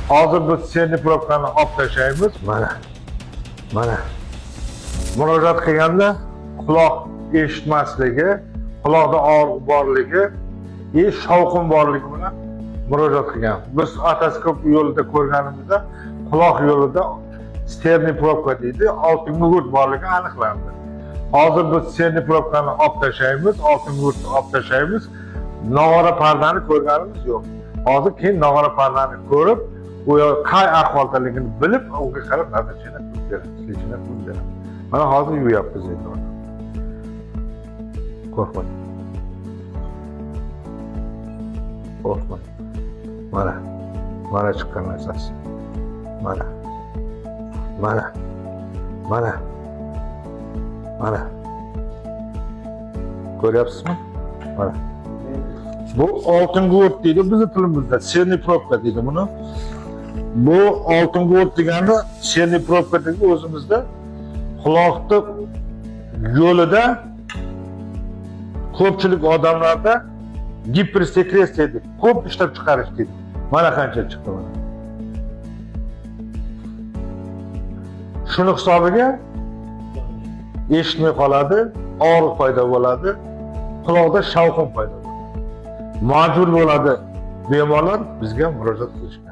Hozir biz серный probkani olib tashlaymiz. Mana. Mana. Murojaat qilganda quloq eshitmasligi, quloqda og'riq borligi, shovqin borligi bilan murojaat qilgan. Biz otoskop yo'lida ko'rganimizda quloq yo'lida серный probka deydi, oltin gugurt borligi aniqlandi. Hozir biz серный probkani olib tashlaymiz, oltin gugurtni olib tashlaymiz. Nog'ora pardani ko'rganimiz yo'q. Hozir keyin nog'ora pardani ko'rib, u qay ahvoldaligini bilib, unga qarab назначение qilib beramiz, лечение qilib beramiz. Mana hozir yuyapmiz endi uni. Qo'rqmang. Qo'rqmang. Mana. Mana chiqqan narsasi. Mana. Mana. Mana. Mana. Ko'ryapsizmi? Mana. Bu oltin gugurt deydi bizni tilimizda, серный probka deydi buni. Bu oltin gugurt degani серный probka deydi o'zimizda quloqni yo'lida ko'pchilik odamlarda gipersekretsiya deydi, ko'p ishlab chiqarish deydi. Mana qancha chiqdi mana. Shuni hisobiga eshitmay qoladi, og'riq paydo bo'ladi, quloqda shovqin paydo bo'ladi. Majbur bo'ladi bemorlar bizga murojaat qilishga.